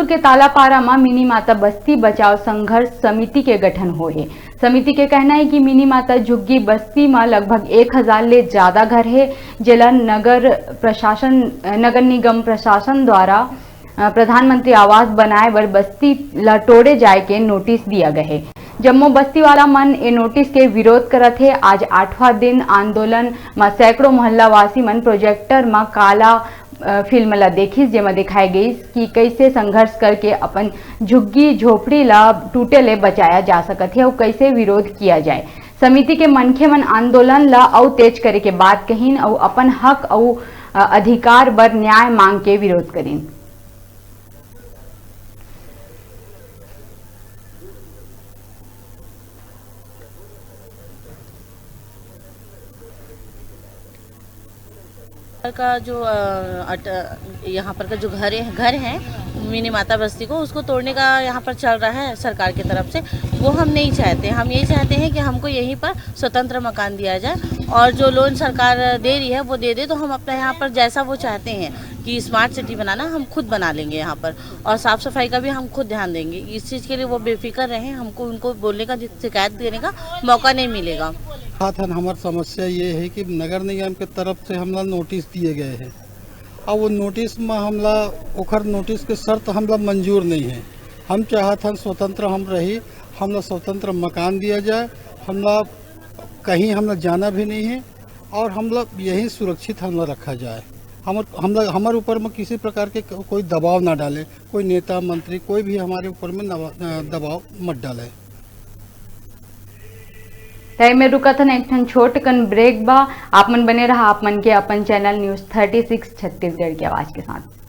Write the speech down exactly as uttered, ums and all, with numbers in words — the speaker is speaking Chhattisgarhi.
के तालापारा म मिनी माता बस्ती बचाओ संघर्ष समिति के गठन होए हे। समिति के कहना हे कि मिनी माता झुग्गी बस्ती म लगभग एक हजार ले ज्यादा घर हे, जेला नगर प्रशासन, नगर निगम प्रशासन द्वारा, अ, प्रधानमंत्री आवास बनाए बर बस्ती ल टोड़े जाए के नोटिस दिया गए हे। जम्मो बस्ती वाला मन ए नोटिस के विरोध करत हे। आज आठवां दिन आंदोलन म सैकड़ों मोहल्ला वासी मन प्रोजेक्टर म काला, अ, फिल्म ल देखिस, जेमा दिखाए गइस कि कइसे संघर्ष करके अपन झुग्गी झोपड़ी ल टूटे ले बचाया जा सकत हे अउ कइसे विरोध किया जाए। समिति के मनखे मन आंदोलन ल अउ तेज करे के बात कहिन अउ अपन हक अउ, अ, अधिकार बर न्याय मांग के विरोध करिन। का जो, अ, अट-, यहाँ पर का जो घर है, घर हैं मिनी माता बस्ती को, उसको तोड़ने का यहाँ पर चल रहा है सरकार की तरफ से, वो हम नहीं चाहते। हम यही चाहते हैं कि हमको यहीं पर स्वतंत्र मकान दिया जाए और जो लोन सरकार दे रही है वो दे दे, तो हम अपना यहाँ पर जैसा वो चाहते हैं कि स्मार्ट सिटी बनाना, हम खुद बना लेंगे यहाँ पर, और साफ सफाई का भी हम खुद ध्यान देंगे। इस चीज़ के लिए वो बेफिक्र रहें, हमको उनको बोलने का, शिकायत देने का मौका नहीं मिलेगा। साथ हन, हमर समस्या ये है कि नगर निगम के तरफ से हमला नोटिस दिए गए हैं। अब वो नोटिस में हमला, ओखर नोटिस के शर्त हमला मंजूर नहीं है। हम चाहत हन स्वतंत्र हम रही, हमला स्वतंत्र मकान दिया जाए, हमला कहीं हमला जाना भी नहीं है और हमला यहीं सुरक्षित हमला रखा जाए। हमर, हमला, हमर ऊपर में किसी प्रकार के को-, कोई दबाव ना डाले, कोई नेता मंत्री, कोई भी हमारे ऊपर में नवा-, अ, दबाव मत डाले। तय में रुकत हन एक ठन छोट कन ब्रेक बा। आप मन बने रहा आप मन के अपन channel news thirty six Chhattisgarh की आवाज़ के साथ।